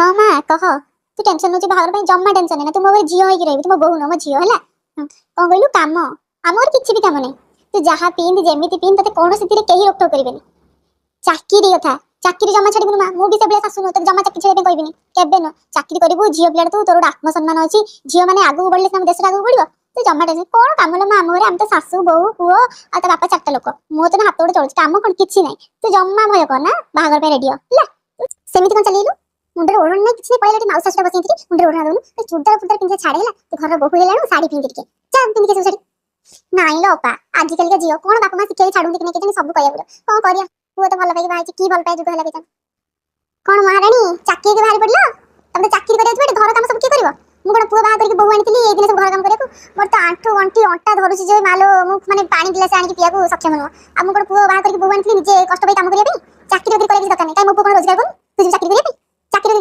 ହଁ ମା, କହ। ତୁ ଟେନସନ ନଉଛୁ ବାହାଘର ପାଇଁ? ଜମା ଟେନସନ ନେ ନା। ତୁ ମୋ ଘରେ ଝିଅ ହେଇକି ରହିବୁ। ତୁ ମୋ ବୋହୂ ନୁହଁ, ମୋ ଝିଅ ହେଲା। ହଁ, କଣ କହିଲୁ? କାମ ଆମ ଘରେ କିଛି ବି କାମ ନାହିଁ। ତୁ ଯାହା ପିନ୍ଧ, ଯେମିତି ପିନ୍ଧ, ତତେ କୌଣସିଥିରେ କେହି ରୋକଠୋକ କରିବେନି। ଚାକିରି କଥା, ଚାକିରି ଜମା ଛାଡିବୁନି ମା। ମୁଁ ବି ସେଭଳିଆ ଶାଶୁ ନୁହଁ, ତତେ ଜମା ଚାକିରି ଛାଡ଼ିବା ପାଇଁ କହିବିନି, କେବେ ନୁହଁ। ଚାକିରି କରିବୁ, ଝିଅ ପିଲାଟା ତୁ, ତୋର ଗୋଟେ ଆତ୍ମସମ୍ମାନ ଅଛି। ଝିଅ ମାନେ ଆଗକୁ ବଢିଲେ ସିନା ଆମ ଦେଶଟା ଆଗକୁ ବଢିବ। ତୁ ଜମା ଟେନସନ। କଣ କାମ ଲୋ ମା ଆମ ଘରେ? ଆମେ ତ ଶାଶୁ, ବୋହୂ, ପୁଅ ଆଉ ତା ବାପା, ଚାରିଟା ଲୋକ। ମୋ ତ ହାତ ଗୋଡ ଚଳୁଛି। କାମ କଣ? କିଛି ନାହିଁ। ତୁ ଜମା ଭୟ କର ନା, ବାହାଘର ପାଇଁ ରେଡି ହ, ହେଲା? ସେମିତି କଣ ଚାଲିଲୁ? ମୁଣ୍ଡରେ ଓଢ଼ଣା ନାହିଁ, କିଛି ନାହିଁ, ପଳେଇଲା। ଏଠି ମାଉସୀ ଶାଶୁଟା ବସିକି ମୁଣ୍ଡରେ ଓଢ଼ଣା ଦଉନୁ। ଏ ଚୁଡ଼ିଦାର ଫୁଡ଼ିଦାର ପିନ୍ଧିବା ଛାଡେ, ହେଲା? ତୁ ଘରର ବୋହୂ ହେଲାଣୁ, ଶାଢୀ ପିନ୍ଧି ଟିକେ ଯା, ପିନ୍ଧିକି ଆସିବୁ ଶାଢୀ। ନାଇଁ ଲୋ ଅପା, ଆଜିକାଲିକା ଝିଅ କଣ ବାପା ମା ଶିଖେଇକି ଛାଡୁନ୍ତି କି ନାଇଁ କେଜାଣି, ସବୁ କହିବାକୁ ପଡିବ। କଣ କରିବା, ପୁଅ ତ ଭଲ ପାଇକି ବାହା ହେଇଛି। କି ଭଲ ପାଇବା ଯୁଗ ହେଲା କେଜାଣି। କଣ ମହାରାଣୀ, ଚାକିରି ବାହାରି ପଡିଲ? ତମେ ତ ଚାକିରି କରିବାକୁ ଯିବ, ଏଠି ଘର କାମ ସବୁ କିଏ କରିବ? ମୁଁ କଣ ପୁଅ ବାହା କରିକି ବୋହୂ ଆଣିଥିଲି ଏଇ ଦିନ ସବୁ ଘର କାମ କରିବାକୁ? ମୋର ତ ଆଣ୍ଠୁ ଗଣ୍ଠି ଅଣ୍ଟା ଧରୁଛି ଯେ ମାଲୋ, ମୁଁ ମାନେ ପାଣି ଗିଲାସ ଆଣିକି ପିଇବାକୁ ସକ୍ଷମ ନୁହଁ। ଆଉ ମୁଁ କଣ ପୁଅ ବାହା କରିକି ବୋହୂ ଆଣିଥିଲି ନିଜେ କଷ୍ଟ ପାଇ କାମ କରିବା ପାଇଁ? ଚାକିରି ବାକିରି କରିବା କିଛି ଦରକାର ନାହିଁ। କାଇଁ, ମୋ ପୁଅ କଣ ରୋଜଗାର?